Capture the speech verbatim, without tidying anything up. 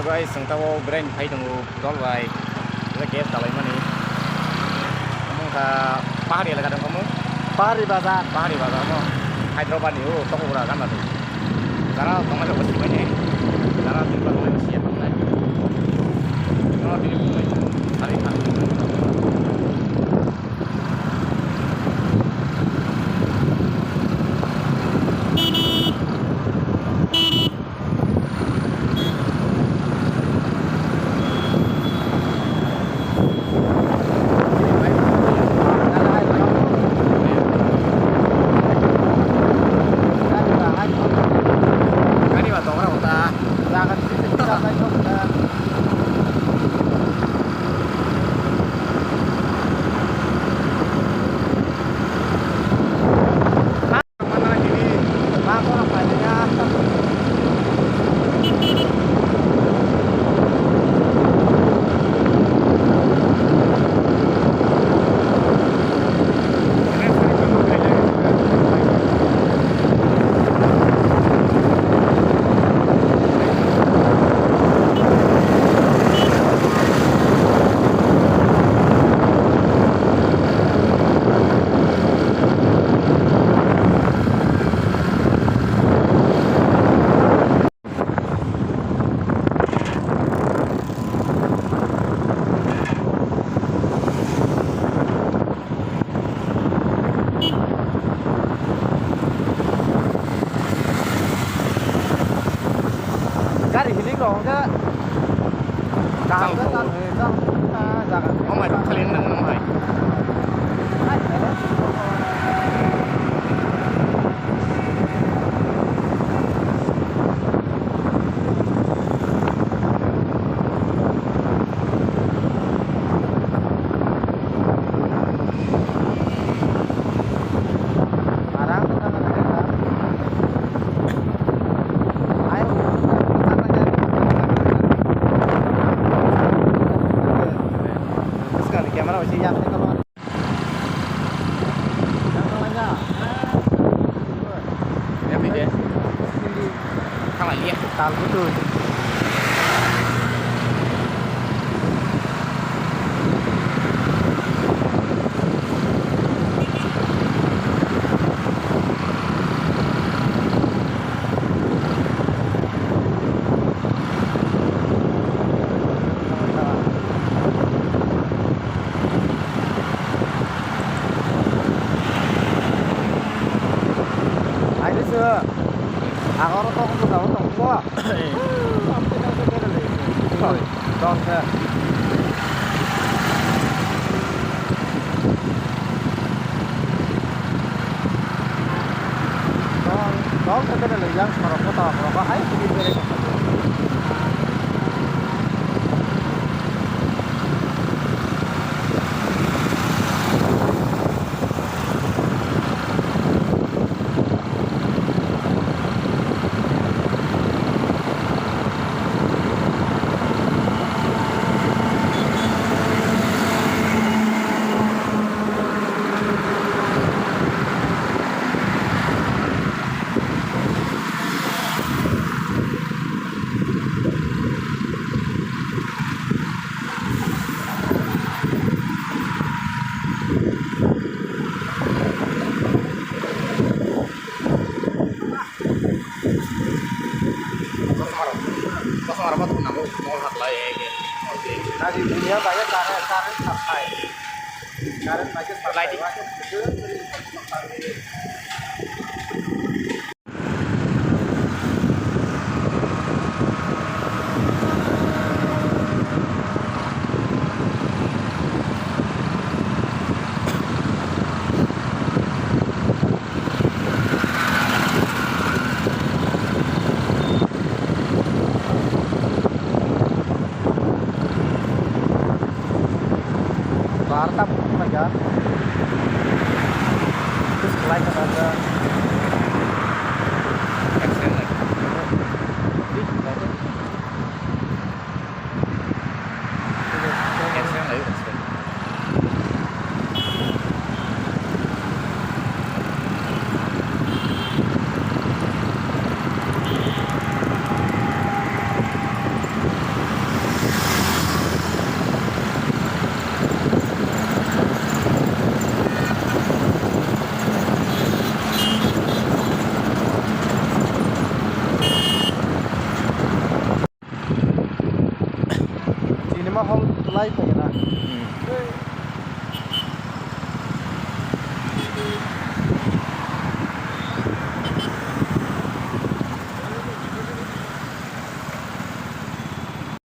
Guys, chwng tabuk beraini phai tongo dol bai. Gas dalai mani. Omo wngkha pahari elaka tong omo. Pahari bazar. Pahari bazar omo. Hyderabad ni o tokura gana tong. Jara tongmani rok bo sibai nai. Jara tongmani rok bo siya tongnai. Jara tini bubai sari kha. Gari hilik rok hwnkhe kaham khe chang, chang, chang, chang, jaga. Omo hai thali nang, omo hai. Camera bai se yak. Yang ni de. Thang lai ya. Tal betul. Aini se agoro tong buja o tong bo. Tong se. Tong, tong se bere le yang sorok ko tong sorok ko hai sini bere. Customer, customer apa tuh nangkuk mau hat lai ya. Oke. Tadi dunia banyak current, current supply. Current banyak supply. Lighting. Barta bukhuk khlai kha. Bwswk lai Lai kok